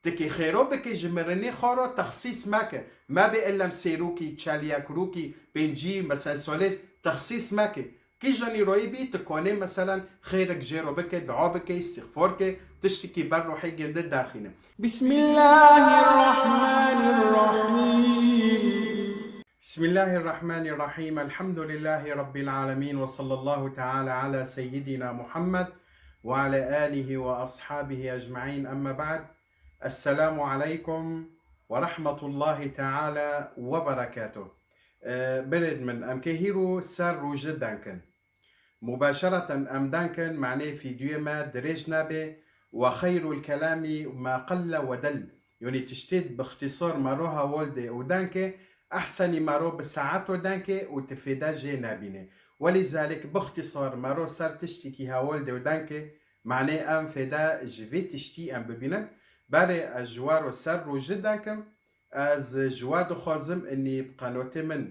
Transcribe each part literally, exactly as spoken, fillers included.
Tikê xêro bike ji mirinê xwe re texsîs meke. Mebe illem sêrokî, çelyekrokî, pêncî, meselen solês texsîs meke. Kîjanî royî bî, tu konê meselen xêrek jê re bike, dua bike, îstîxfor ke, tiştekî ber ruhê ginde daxîne. بسم الله الرحمن الرحيم. بسم الله الرحمن الرحيم. الحمد لله رب العالمين، وصلى الله تعالى على سيدنا محمد وعلى آله وأصحابه أجمعين. أما بعد. السلام عليكم ورحمة الله تعالى وبركاته. Ee, birêd min, em kê hîro ser roje denkin. Mubaşereten em denkin, manê fîdyoyê me dirêj nebe, وخير الكلام ما قل ودل. Yonî tiştê bi ixtîsar mero hewal de û denke, ehsenî mero bi saeto denke û tu fêde jê nebîne. Welîzalik bi ixtîsar mero ser tiştekî hewal de û denke, manê em fêde ji vê tiştî em bibînin. Berê ez ji we re ser roje denkim, ez ji we dixwazim inî bi qenotê min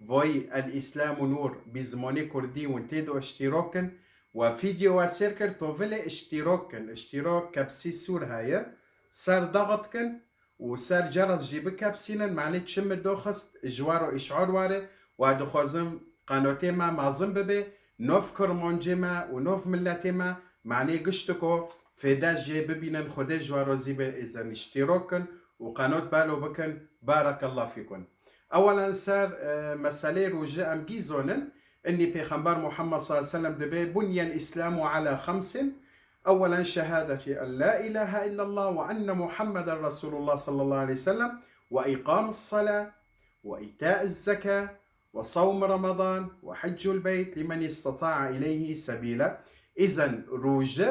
Vay El Îslam û Nûr bi zimanê kurdî hûn tê de îştîrak kin. We fîdyo we sêr kir, to vilê îştîrak kin. Îştîrak kepsî sûr heye. Ser daxit kin û ser ceres jî bikepsînin. Manê çi min doxist ji we re îşar were. We dixwazim qenotê me mezin bibe. Nov Kirmancê me û nov miletê me manê giştiko fêde jê bibînin. Xwedê ji we razî be, êzin îştîrak kin û qenot belo bikin. Barekallah fîkun. Ewelen ser, e, meseleyê roje em gî zonin. Innî Pêxember Muhammed sallallahu aleyhi ve sellem dibe, بني الإسلام على خمس. أولا شهادة أن لا إله إلا الله وأن محمدا رسول الله صلى الله عليه وسلم وإقام الصلاة وإيتاء الزكاة وصوم رمضان وحج البيت لمن استطاع إليه سبيلا. Îzen roje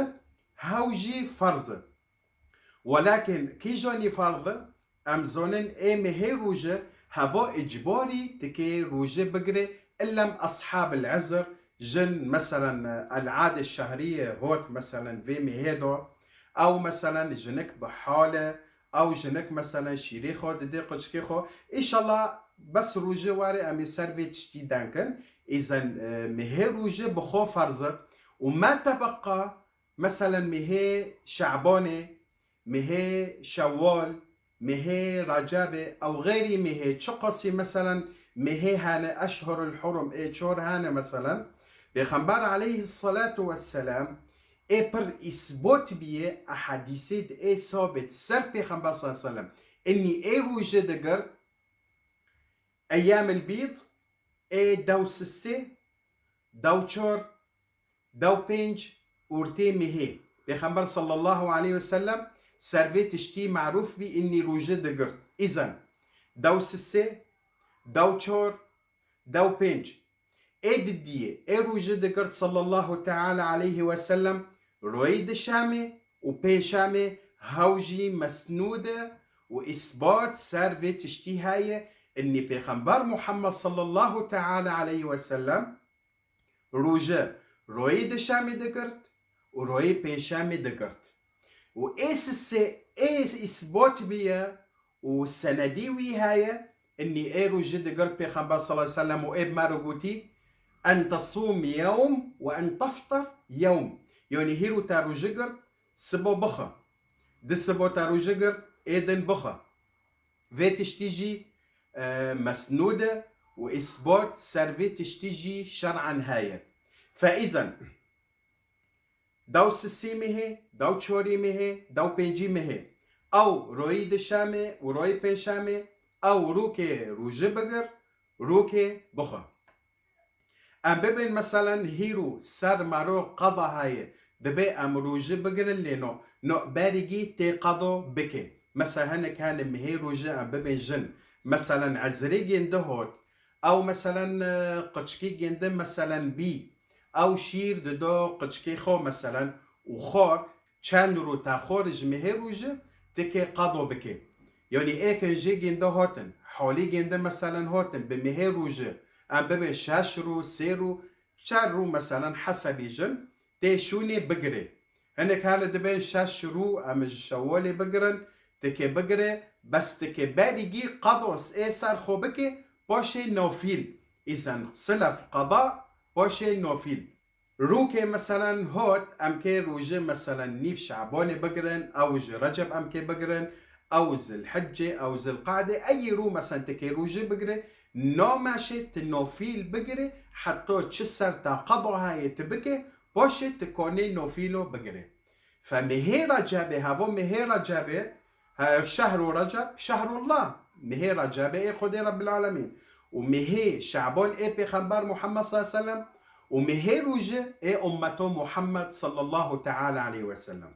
hew jî ferz e. Welakin kîjanî ferz e? Em zonin ê mehê roje heva îcbarî tikê roje bigire, illem ashabil izr, jin meselen el-adê şehriyê hot meselen vê mehê de, ew meselen jinik bi hal e, ew jinik meselen şîrê xwe didê qiçkê xwe. Îşallah bes roje were em ê ser vê tiştî denkin. Îzen, e, mehê roje bi xwe ferz e û me tebeqa Meselen mehê Şebanê, mehê Şewal, mehê Recebê ew xeyrî mehê çiqasî meselen mehê hene eşhurul hurum ê çor hene meselen. Pêxember aleyhisselatu vesselam ê pir îsbot bîye ehadîsê di ê sabit ser Pêxember sallallahu aleyhi ve sellem. Innî ê rûjê digirt Eyyamil bîd ê dew sisê, dew çor, dew pênc û rtê mehê. Pêxember sallallahu aleyhi ve sellem ser vê tiştî marûf bî, innî rûjê digirt. Îzen, dew sisê, dew çor, dew pênc. Ê didiyê, ê rûjê digirt sallallahu teala aleyhi ve sellem, royê dişemê û pêşemê hew jî mesnûd e û îsbat ser vê tiştî heye, innî Pêxember Muhammed sallallahu teala aleyhi ve sellem rûje royê dişemê digirt û royê pêşemê digirt. Û ê sisê ê îsbat bîye û senedî wî heye, innî ê rûjê digirt Pêxember sallallahu aleyhi ve sellem û ê bi me re gotî, en tesûm yewm ve en teftir yewm. Yanî hîro te rûjê girt, sibo bixe. Di sibo te rûjê girt, ê din bixe. Vê tiştî jî, e, mesnûd e û îsbat ser vê tiştî jî şer'an heye. Fe îzen, dew sisî mehê, dew çorî mehê, dew pêncî mehê. Ew royî dişemê û royî pêşemê, ew rûkê rûjê bigir, rûkê bixwe. Em bibên meselen hîro ser mero qada heye, dibê em rûjê bigirin lê no, no berîgî tê qado bike. Mesela hinek hene mehê rûjê em bibên jin, meselen ezrê gêndi hot, ew meselen, e, qiçkî gêndi meselen bî, ew şîr dido qiçkê xwe meselen û xwar, çend rû te xwar ji mehê rûjê, tikê qado bike. Yanî êkin jê gêndi hotin, holî gêndi meselen hotin, bi mehê rûjê, em bibê şeş rû, sê rû, çar rû meselen hesebî jin, tê şûnê bigirê. Hinek hene dibên şeş rû em ji şewalê bigirin, tikê bigirê, bes tikê berîgî qado ê ser xwe bike, paşê nafîl. Îzen silef qada, paşê nafîl. Rûkê meselen hot, em kê rûjê meselen nîv Şabanê bigirin, ew ji Receb em kê bigirin, ew Zilhicê, ew Zilqadê, eyî rû meselen ti kê rûjê bigirê, nameşê ti nofîl bigirê, heta çi ser te qeda heye ti bikê, paşê ti konê nofîlo bigirê. Fe mehê Recebê, hevo mehê Recebê, he, şehru Receb, şehrullah, mehê Recebê ê Xwedê Rebbil Alemîn. Û mehê Şaban ê Pêxember Muhammed sallallahu aleyhi ve sellem. Û mehê rûjê ê ummeto Muhammed sallallahu teala aleyhi ve sellem.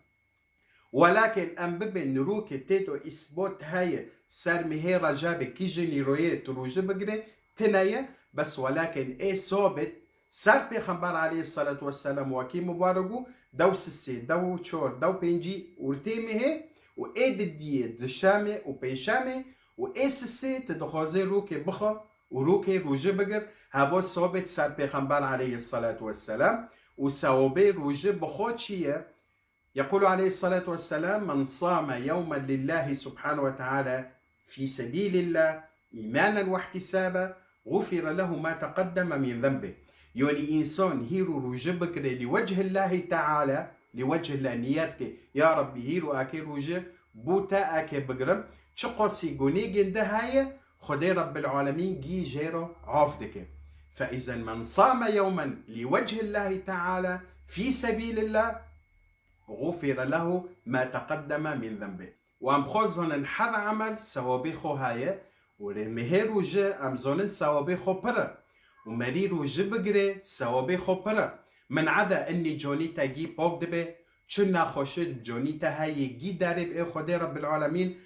Welakin em bibên rûkê tê do îsbot heye ser mehê Recebê kî ji nîroyê tu rûjê bigirê, tine ye, bes welakin ê sabit ser Pêxember aleyhissalatu vesselam wekî mubarek bû, dew sisê, dew çor, dew pêncî û tê mehê û ê didiyê, dişemê û pêncşemê û ê sisê tu dixwazê rûkê bixwe û rûkê rûjê bigir, hevo sabit ser Pêxember aleyhissalatu vesselam û sewabê rûjê bixwe çi ye? يقول عليه الصلاة والسلام: من صام يوما لله سبحانه وتعالى في سبيل الله إيمانا واحتسابا غفر له ما تقدم من ذنبه. Yanî însan hîr û rûjê bigire li wechillahî teala, li wechillah niyet ke, ya Rabbî hîr û akê rûjê bo te akê bigirim, çiqasî gunê ginde heye, Xwedê Rebbil Alemîn gî jê re af dike. فإذا من صام يوما لوجه الله تعالى في سبيل الله غفر له ما تقدم من ذنبه. Û em xwe zanin her emel sewabê xwe heye û rê mehê rûjê em zanin sewabê xwe pir e. Û merî rûjê bigirê sewabê xwe pir e. Min eda innî canî te gî pak dibe, çi nexweşê di canî te heye gî derê bi ê Xwedê Rebbil Alemîn.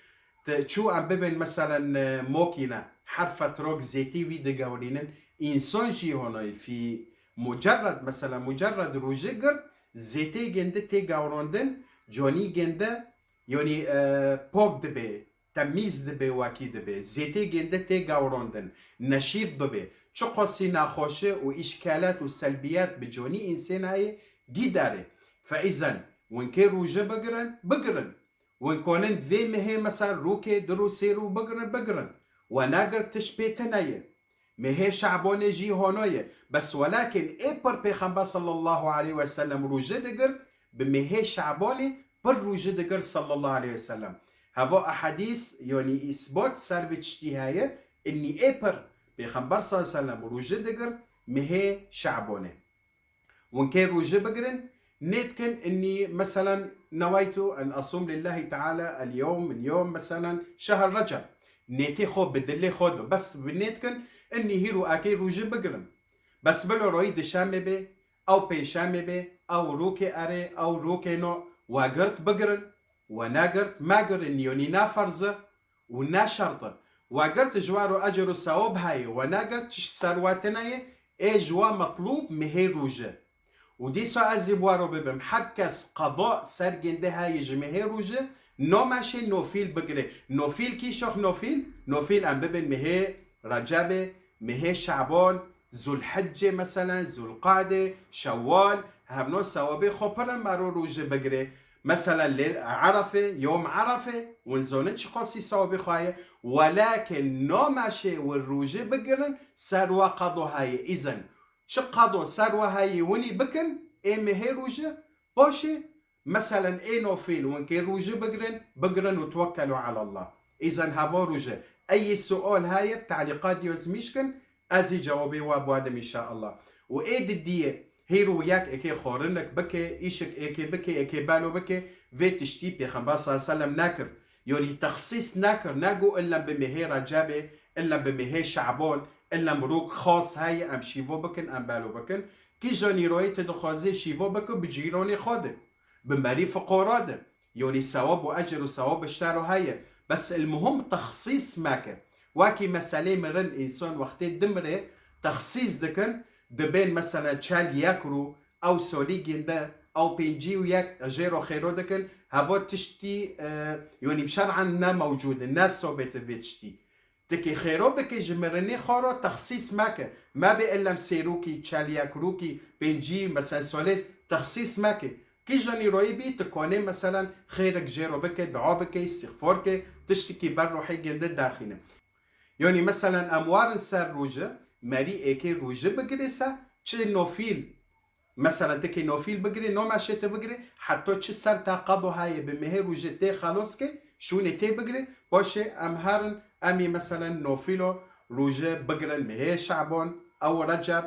Ti çû em bibin meselen, e, mokîne, her fetrok zêtî wî digewrînin. Însan jî honayî fî mucerred, mesela mucerred rûjê girt, zêtê ginde tê gewrandin, canî ginde, yanî, e, pok dibe, temîz dibe, wakî dibe. Zêtê ginde tê gewrandin, neşît bibe. Çiqasî nexweşi û îşkelet û selbiyet bi canî însenayê gî derê. Feîzen, win kê rûjê bigirin, bigirin. Win konin vê mehê mesela rûkê du rû sê rû bigirin, bigirin. We negirt tişt pê tine ye. Mehê Şabanê jî hono ye. Bes welakin ê pir Pêxember sallallahu aleyhi ve sellem rûjê digirt, bi mehê Şabanê pir rûjê digirt sallallahu aleyhi ve sellem. Heva ehadîs, yanî îsbat ser vê tiştî heye, innî ê pir Pêxember sallallahu aleyhi ve sellem rûjê digirt, mehê Şabanê. Win kê rûjê bigirin, nêtkin innî, meselen, نويت أن أصوم لله تعالى اليوم، من يوم، meselen, şehr Receb. Nêtê xwe bi dilê xwe de, bes bi nêtkin innî hîr û akê rûjê bigirin. Bes bilo royî dişemê bê, ew pêşemê bê, ew rûkê erê, ew rûkê no, we girt bigirin, we negirt megirin, yanî ne ferz e. û ne şert e. We girt ji we re ecr û sewab heye, we negirt tişt ser we tine ye, ê ji we metlûb mehê rûjê. Û dîsa ez ê bi we re bibim, her kes qeda ser ginde heye ji mehê rûjê, nameşê nofîl bigire. Nofîl kî şox nofîl? Nofîl em bibin mehê Recebê, mehê Şaban, Zulhicce, meselen, Zulqade, Şewwal, hevno sewabê xwe pir e mero rûjê bigire. Meselen, lê Erefe, yom Erefe, win zonin çiqasî sewabê xwe ye, welakin nameşê win rûjê bigirin, ser we qado heye. Îzen, çi qado ser we heye, winî bikin, ê mehê rûjê, paşê, meselen, ê nofîl, win kê rûjê bigirin, bigirin û twekkelu alallah. Îzen heva rûjê. Eyî sual heye, bi telîqat yazmîş kin, Ez ê cewabê we bidim înşaallah. Û ê didiyê, hîr û yek êkê xwarinek bike, îşik êkê bike, êkê balo bike, vê tiştî Pêxember sallallahu aleyhi ve sellem nekir. Yanî texsîs nekir, negot illa bi mehê Recebê, illa bi mehê Şaban, illa mirok xas heye, em şîvo bikin, em balo bikin. Kîja nîroyê tu dixwazê şîvo bike bi cîranê xwe de, bi merî fiqara de. Yanî sewab û ecr û sewab ji te re heye. Bes el muhim texsîs meke. Wekî meselê mirin, însan wextê dimire texsîs dikin, dibên mesela çel yek rû, ew solî ginde, ew pêncî û yek jê re xêro dikin, heva tiştî, e, yanî şer'an ne mewcûd e, ne sobet e vê tiştî. Tikê xêro bike ji mirinê xwe re texsîs meke. Mebe illa em sêrokî, çel yek rokî, pêncî, mesela solê texsîs meke. Kîja nîroyê bî, tu konê, meselen, xêrek jê re bike, dua bike, îstîxfor ke, tiştekî ber ruhê ginde daxîne. Yanî, meselen, em warin ser rûjê, merî êkê rûjê bigirê se, çi nofîl, Meselen, tikê nofîl bigirê, no meşê te bigirê, heta çi ser te qado heye bi mehê rojê tê xelos ke, şûnê tê bigirê, paşê em herin, em ê meselen nofîlo rojê bigirin, mehê Şaban, ew Receb,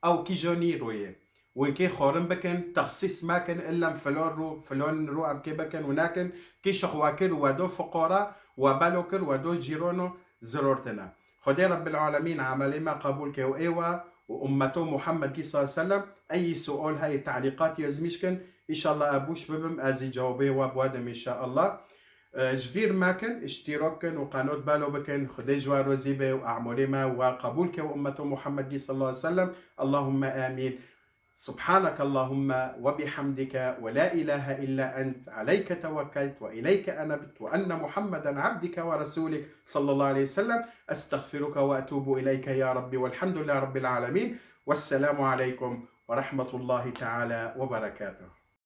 ew kîjanî royê. Winkê xwarin bikin, texsîs mekin, illem filan ro, filan ro em kê bikin û nekin, kî şixwe kir û we do fuqara, we belo kir, we do cîrono zirortine. Xwedê Rebbil Alemîn emelê me qebûl ke û ê we û ummeto Muhammedkî sallallahu aleyhi ve sellem, eyî sual heye, telîqat yazmîş kin. Înşallah ez bûş bibim, ez ê cewabê we biwedim înşallah. E, ji vîr mekin, iştirak kin û qenot belo bikin. Xwedê ji we rozî be û emalê me we qebûl ke û ummeto Muhammedkî sallallahu aleyhi ve sellem. Allahümme amîn. سبحانك اللهم وبحمدك ولا إله إلا أنت عليك توكلت وإليك أنبت وأن محمدا عبدك ورسولك صلى الله عليه وسلم. أستغفرك وأتوب إليك يا ربي والحمد لله رب العالمين. والسلام عليكم ورحمة الله تعالى وبركاته.